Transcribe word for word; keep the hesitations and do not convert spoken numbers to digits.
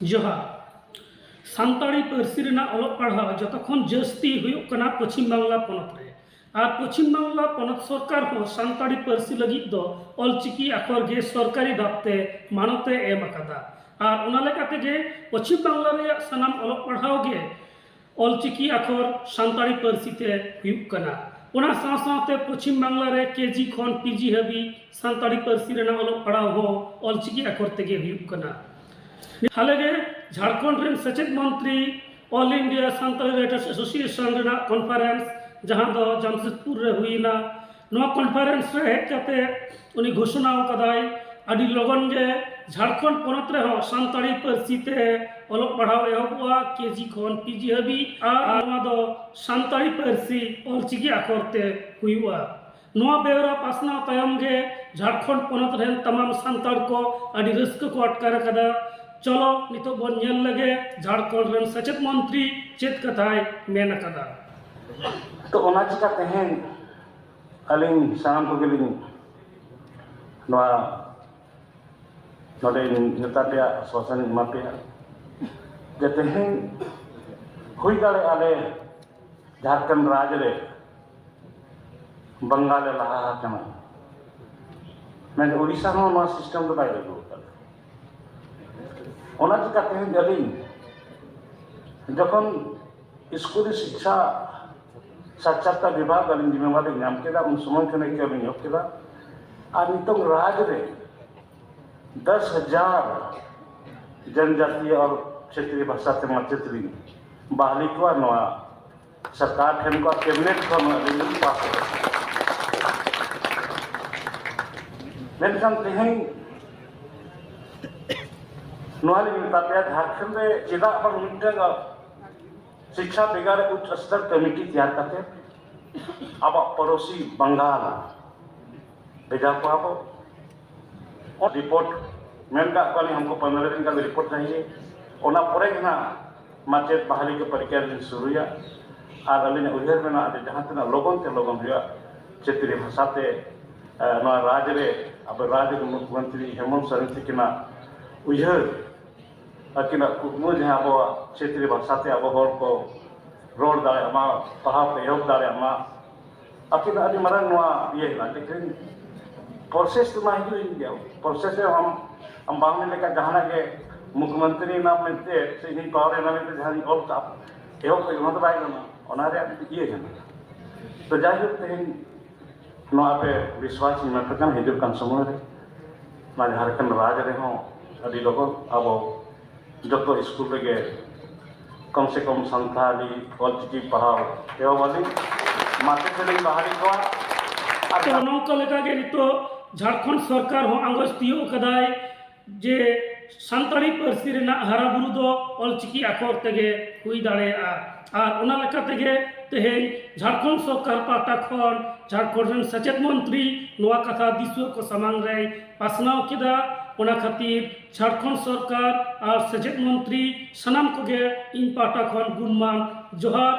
ᱡᱚᱦᱟᱨ᱾ ᱥᱟᱱᱛᱟᱲᱤ ᱯᱟᱹᱨᱥᱤ ᱨᱮᱱᱟᱜ ᱚᱞᱚᱜ ᱯᱟᱲᱦᱟᱣ ᱡᱚᱛᱚ ᱠᱷᱚᱱ ᱡᱟᱹᱥᱛᱤ ᱦᱩᱭᱩᱜ ᱠᱟᱱᱟ ᱯᱚᱪᱷᱤᱢ ᱵᱟᱝᱞᱟ ᱯᱚᱱᱚᱛ ᱨᱮ᱾ ᱟᱨ ᱯᱚᱪᱷᱤᱢ ᱵᱟᱝᱞᱟ ᱯᱚᱱᱚᱛ ᱥᱚᱨᱠᱟᱨ ᱦᱚᱸ ᱥᱟᱱᱛᱟᱲᱤ ᱯᱟᱹᱨᱥᱤ ᱞᱟᱹᱜᱤᱫ ᱫᱚ ᱚᱞᱪᱤᱠᱤ ᱟᱠᱷᱚᱨ ᱜᱮ ᱥᱚᱨᱠᱟᱨᱤ ᱵᱷᱟᱵᱽᱛᱮ ᱢᱟᱱᱚᱛ ᱮ ᱮᱢ ᱟᱠᱟᱫᱟ᱾ ᱟᱨ ᱚᱱᱟ ᱞᱮᱠᱟ ᱛᱮᱜᱮ ᱯᱚᱪᱷᱤᱢ ᱵᱟᱝᱞᱟ ᱨᱮᱭᱟᱜ ᱥᱟᱱᱟᱢ ᱚᱞᱚᱜ ᱯᱟᱲᱦᱟᱣ ᱜᱮ ᱚᱞᱪᱤᱠᱤ ᱟᱠᱷᱚᱨ ᱥᱟᱱᱛᱟᱲᱤ ᱯᱟᱹᱨᱥᱤ ᱛᱮ ᱦᱩᱭᱩᱜ ᱠᱟᱱᱟ᱾ ᱚᱱᱟ ᱥᱟᱶ ᱥᱟᱶᱛᱮ ᱯᱚᱪᱷᱤᱢ ᱵᱟᱝᱞᱟ ᱨᱮ ᱠᱮᱡᱤ ᱠᱷᱚᱱ ᱯᱤᱡᱤ ᱦᱟᱹᱵᱤᱡ ᱥᱟᱱᱛᱟᱲᱤ ᱯᱟᱹᱨᱥᱤ ᱨᱮᱱᱟᱜ ᱚᱞᱚᱜ ᱯᱟᱲᱦᱟᱣ ᱦᱚᱸ ᱚᱞᱪᱤᱠᱤ ᱟᱠᱷᱚᱨ ᱛᱮᱜᱮ ᱦᱩᱭᱩᱜ ᱠᱟᱱᱟ᱾ ᱦᱟᱞᱮᱜᱮ ᱡᱷᱟᱲᱠᱷᱚᱸᱰ ᱨᱮᱱ ᱥᱮᱪᱮᱫ ᱢᱚᱱᱛᱨᱤ All India Santali Writers Association ᱨᱮᱱᱟᱜ ᱠᱚᱱᱯᱷᱟᱨᱮᱱᱥ, ᱡᱟᱦᱟᱸ ᱫᱚ ᱡᱟᱢᱥᱮᱫᱽᱯᱩᱨ ᱨᱮ ᱦᱩᱭᱮᱱᱟ, ᱱᱚᱣᱟ ᱠᱚᱱᱯᱷᱟᱨᱮᱱᱥ ᱨᱮ ᱦᱮᱡ ᱠᱟᱛᱮ ᱩᱱᱤ ᱜᱷᱳᱥᱚᱱᱟ ᱟᱠᱟᱫᱟᱭ, ᱟᱹᱰᱤ ᱞᱚᱜᱚᱱ ᱜᱮ ᱡᱷᱟᱲᱠᱷᱚᱸᱰ ᱯᱚᱱᱚᱛ ᱨᱮᱦᱚᱸ ᱥᱟᱱᱛᱟᱲᱤ ᱯᱟᱹᱨᱥᱤ ᱛᱮ ᱚᱞᱚᱜ ᱯᱟᱲᱦᱟᱣ ᱮᱦᱚᱵᱚᱜᱼᱟ, ᱠᱮᱡᱤ ᱠᱷᱚᱱ ᱯᱤᱡᱤ ᱦᱟᱹᱵᱤᱡ, ᱟᱨ ᱱᱚᱣᱟ ᱫᱚ ᱥᱟᱱᱛᱟᱲᱤ ᱯᱟᱹᱨᱥᱤ ᱚᱞᱪᱤᱠᱤ ᱟᱠᱷᱚᱨ ᱛᱮ ᱦᱩᱭᱩᱜᱼᱟ᱾ ᱱᱚᱣᱟ ᱵᱮᱣᱨᱟ ᱯᱟᱥᱱᱟᱣ ᱛᱟᱭᱚᱢ ᱜᱮ ᱡᱷᱟᱲᱠᱷᱚᱸᱰ ᱯᱚᱱᱚᱛ ᱨᱮᱱ ᱛᱟᱢᱟᱢ ᱥᱟᱱᱛᱟᱲ ᱠᱚ ᱟᱹᱰᱤ ᱨᱟᱹᱥᱠᱟᱹ ᱠᱚ ᱟᱴᱠᱟᱨ ᱟᱠᱟᱫᱟ᱾ ᱪᱚᱞᱚ ᱱᱤᱛᱚᱜ ᱵᱚᱱ ᱧᱮᱞ ᱞᱮᱜᱮ ᱡᱷᱟᱲᱠᱷᱚᱸᱰ ᱨᱮᱱ ᱥᱮᱪᱮᱫ ᱢᱚᱱᱛᱨᱤ ᱪᱮᱫ ᱠᱟᱛᱷᱟᱭ ᱢᱮᱱ ᱟᱠᱟᱫᱟ᱾ ᱛᱚ ᱚᱱᱟ ᱪᱤᱠᱟ ᱛᱮᱦᱮᱧ ᱟᱹᱞᱤᱧ ᱥᱟᱱᱟᱢ ᱠᱚᱜᱮᱞᱤᱧ ᱱᱚᱣᱟ ᱱᱚᱰᱮ ᱱᱮᱛᱟ ᱯᱮᱭᱟ ᱟᱥᱣᱟᱥᱚᱱ ᱤᱧ ᱮᱢᱟ ᱯᱮᱭᱟ ᱡᱮ ᱛᱮᱦᱮᱧ ᱦᱩᱭ ᱫᱟᱲᱮᱭᱟᱜᱼᱟ ᱟᱞᱮ ᱡᱷᱟᱲᱠᱷᱚᱸᱰ ᱨᱟᱡᱽ ᱨᱮ ᱵᱟᱝᱜᱟᱞ ᱮ ᱞᱟᱦᱟ ᱟᱠᱟᱱᱟ, ᱢᱮᱱᱠᱷᱟᱱ ᱩᱲᱤᱥᱥᱟ ᱦᱚᱸ ᱱᱚᱣᱟ ᱥᱤᱥᱴᱮᱢ ᱫᱚ ᱵᱟᱭ ᱞᱟᱹᱜᱩ ᱟᱠᱟᱫᱟ᱾ ᱚᱱᱟ ᱪᱤᱠᱟ ᱛᱮᱦᱮᱧ ᱟᱹᱞᱤᱧ ᱡᱚᱠᱷᱚᱱ ᱥᱠᱩᱞᱤ ᱥᱤᱠᱪᱷᱟ ᱥᱟᱠᱪᱟᱨᱛᱟ ᱵᱤᱵᱷᱟᱜᱽ ᱟᱹᱞᱤᱧ ᱡᱤᱢᱟᱹᱣᱟᱨᱤ ᱧᱟᱢ ᱠᱮᱫᱟ, ᱩᱱ ᱥᱚᱢᱚᱭ ᱠᱷᱚᱱ ᱤᱠᱟᱹ ᱞᱤᱧ ᱮᱦᱚᱵ ᱠᱮᱫᱟ᱾ ᱟᱨ ᱱᱤᱛᱚᱝ ᱨᱟᱡᱽ ᱨᱮ ᱫᱚᱥ ᱦᱟᱡᱟᱨ ᱡᱚᱱᱡᱟᱛᱤᱭᱚ ᱟᱨ ᱠᱷᱮᱛᱨᱤᱭᱚ ᱵᱷᱟᱥᱟ ᱛᱮ ᱢᱟᱪᱮᱛ ᱞᱤᱧ ᱵᱟᱦᱟᱞᱤ ᱠᱚᱣᱟ᱾ ᱱᱚᱣᱟ ᱥᱚᱨᱠᱟᱨ ᱴᱷᱮᱱ ᱠᱷᱚᱱ, ᱠᱮᱵᱤᱱᱮᱴ ᱠᱷᱚᱱ ᱟᱹᱞᱤᱧ ᱞᱤᱧ ᱯᱟᱥ ᱠᱮᱫᱟ᱾ ᱢᱮᱱᱠᱷᱟᱱ ᱛᱮᱦᱮᱧ ᱱᱚᱣᱟ ᱞᱤᱧ ᱢᱮᱛᱟ ᱯᱮᱭᱟ, ᱡᱷᱟᱲᱠᱷᱚᱸᱰ ᱨᱮ ᱪᱮᱫᱟᱜ ᱵᱟᱝ ᱢᱤᱫᱴᱟᱝ ᱥᱤᱠᱪᱷᱟ ᱵᱤᱵᱷᱟᱜᱽ ᱨᱮ ᱩᱪᱪ ᱥᱛᱚᱨ ᱠᱚᱢᱤᱴᱤ ᱛᱮᱭᱟᱨ ᱠᱟᱛᱮ ᱟᱵᱚᱣᱟᱜ ᱯᱚᱲᱚᱥᱤ ᱵᱟᱝᱜᱟᱞ ᱵᱷᱮᱡᱟ ᱠᱚᱣᱟ ᱵᱚ᱾ ᱨᱤᱯᱳᱨᱴ ᱢᱮᱱ ᱠᱟᱜ ᱠᱚᱣᱟᱞᱤᱧ, ᱦᱟᱢᱠᱳ ᱯᱚᱱᱨᱚ ᱫᱤᱱ ᱠᱟ ᱨᱤᱯᱳᱨᱴ ᱪᱟᱦᱤᱭᱮ᱾ ᱚᱱᱟ ᱯᱚᱨᱮ ᱜᱮ ᱱᱟᱜ ᱢᱟᱪᱮᱫ ᱵᱟᱦᱟᱞᱤ ᱠᱚ ᱯᱚᱨᱤᱠᱠᱷᱟ ᱞᱤᱧ ᱥᱩᱨᱩᱭᱟ᱾ ᱟᱨ ᱟᱹᱞᱤᱧᱟᱜ ᱩᱭᱦᱟᱹᱨ ᱢᱮᱱᱟᱜᱼᱟ ᱡᱮ ᱡᱟᱦᱟᱸ ᱛᱤᱱᱟᱹᱜ ᱞᱚᱜᱚᱱ ᱛᱮ ᱞᱚᱜᱚᱱ ᱦᱩᱭᱩᱜᱼᱟ, ᱪᱷᱮᱛᱨᱤ ᱵᱷᱟᱥᱟ ᱛᱮ, ᱮ, ᱱᱚᱣᱟ ᱨᱟᱡᱽ ᱨᱮ ᱟᱵᱚ ᱨᱟᱡᱽ ᱨᱮᱱ ᱢᱩᱠᱷᱭᱚᱢᱚᱱᱛᱨᱤ ᱦᱮᱢᱚᱱᱛ ᱥᱚᱨᱮᱱ ᱛᱤᱠᱤᱱᱟᱜ ᱩᱭᱦᱟᱹᱨ ᱟᱹᱠᱤᱱᱟᱜ ᱠᱩᱠᱢᱩ ᱡᱟᱦᱟᱸ ᱟᱵᱚᱣᱟᱜ ᱪᱷᱮᱛᱨᱤ ᱵᱷᱟᱥᱟ ᱛᱮ ᱟᱵᱚ ᱦᱚᱲ ᱠᱚ ᱨᱚᱲ ᱫᱟᱲᱮᱭᱟᱜ ᱢᱟ, ᱯᱟᱲᱦᱟᱣ ᱠᱚ ᱮᱦᱚᱵ ᱫᱟᱲᱮᱭᱟᱜ ᱢᱟ, ᱟᱹᱠᱤᱱᱟᱜ ᱟᱹᱰᱤ ᱢᱟᱨᱟᱝ ᱱᱚᱣᱟ ᱤᱭᱟᱹ ᱦᱮᱱᱟᱜ᱾ ᱞᱮᱠᱤᱱ ᱯᱨᱚᱥᱮᱥ ᱢᱟ ᱦᱤᱡᱩᱜ ᱜᱮᱭᱟ᱾ ᱯᱨᱚᱥᱮᱥ ᱨᱮ ᱟᱢ, ᱟᱢ ᱵᱟᱢ ᱢᱮᱱ ᱞᱮᱠᱷᱟᱱ ᱡᱟᱦᱟᱱᱟᱜ ᱜᱮ ᱢᱩᱠᱷᱭᱚᱢᱚᱱᱛᱨᱤ ᱮᱱᱟᱢ ᱢᱮᱱᱛᱮ ᱥᱮ ᱤᱧ ᱯᱟᱣᱟᱨ ᱮᱱᱟ ᱢᱮᱱᱛᱮ ᱡᱟᱦᱟᱸᱧ ᱚᱞ ᱠᱟᱜᱼᱟ, ᱮᱦᱚᱵ ᱠᱷᱚᱱ ᱚᱱᱟ ᱫᱚ ᱵᱟᱭ ᱜᱟᱱᱚᱜᱼᱟ᱾ ᱚᱱᱟ ᱨᱮᱭᱟᱜ ᱢᱤᱫᱴᱤᱡ ᱤᱭᱟᱹ ᱠᱟᱱᱟ᱾ ᱛᱚ ᱡᱟᱭᱦᱳᱠ, ᱛᱮᱦᱮᱧ ᱱᱚᱣᱟ ᱯᱮ ᱵᱤᱥᱣᱟᱥ ᱤᱧ ᱢᱮᱱ ᱠᱟᱱ ᱦᱤᱡᱩᱜ ᱠᱟᱱ ᱥᱚᱢᱚᱭ ᱨᱮ ᱱᱚᱣᱟ ᱡᱷᱟᱲᱠᱷᱚᱸᱰ ᱨᱟᱡᱽ ᱨᱮᱦᱚᱸ ᱟᱹᱰᱤ ᱞᱚᱜᱚᱱ ᱟᱵᱚ ᱡᱚᱛᱚ ᱥᱠᱩᱞ ᱨᱮᱜᱮ ᱠᱚᱢ ᱥᱮ ᱠᱚᱢ ᱥᱟᱱᱛᱟᱲᱤ ᱚᱞᱪᱤᱠᱤ ᱯᱟᱲᱦᱟᱣ ᱮᱦᱚᱵ ᱟᱹᱞᱤᱧ, ᱢᱟᱪᱮᱫ ᱞᱤᱧ ᱵᱟᱦᱟᱞᱤ ᱠᱚᱣᱟ᱾ ᱟᱨ ᱛᱚ ᱱᱚᱝᱠᱟ ᱞᱮᱠᱟᱜᱮ ᱱᱤᱛᱚᱜ ᱡᱷᱟᱲᱠᱷᱚᱸᱰ ᱥᱚᱨᱠᱟᱨ ᱦᱚᱸ ᱟᱸᱜᱚᱪ ᱛᱤᱭᱳᱜ ᱠᱟᱫᱟᱭ ᱡᱮ ᱥᱟᱱᱛᱟᱲᱤ ᱯᱟᱹᱨᱥᱤ ᱨᱮᱱᱟᱜ ᱦᱟᱨᱟ ᱵᱩᱨᱩ ᱫᱚ ᱚᱞᱪᱤᱠᱤ ᱟᱠᱷᱚᱨ ᱛᱮᱜᱮ ᱦᱩᱭ ᱫᱟᱲᱮᱭᱟᱜᱼᱟ᱾ ᱟᱨ ᱚᱱᱟ ᱞᱮᱠᱟ ᱛᱮᱜᱮ ᱛᱮᱦᱮᱧ ᱡᱷᱟᱲᱠᱷᱚᱸᱰ ᱥᱚᱨᱠᱟᱨ ᱯᱟᱦᱴᱟ ᱠᱷᱚᱱ ᱡᱷᱟᱲᱠᱷᱚᱸᱰ ᱨᱮᱱ ᱥᱮᱪᱮᱫ ᱢᱚᱱᱛᱨᱤ ᱱᱚᱣᱟ ᱠᱟᱛᱷᱟ ᱫᱤᱥᱩᱣᱟᱹ ᱠᱚ ᱥᱟᱢᱟᱝ ᱨᱮᱭ ᱯᱟᱥᱱᱟᱣ ᱠᱮᱫᱟ᱾ ᱚᱱᱟ ᱠᱷᱟᱹᱛᱤᱨ ᱡᱷᱟᱲᱠᱷᱚᱸᱰ ᱥᱚᱨᱠᱟᱨ ᱟᱨ ᱥᱮᱪᱮᱫ ᱢᱚᱱᱛᱨᱤ ᱥᱟᱱᱟᱢ ᱠᱚᱜᱮ ᱤᱧ ᱯᱟᱦᱴᱟ ᱠᱷᱚᱱ ᱜᱩᱱᱢᱟᱱ ᱡᱚᱦᱟᱨ᱾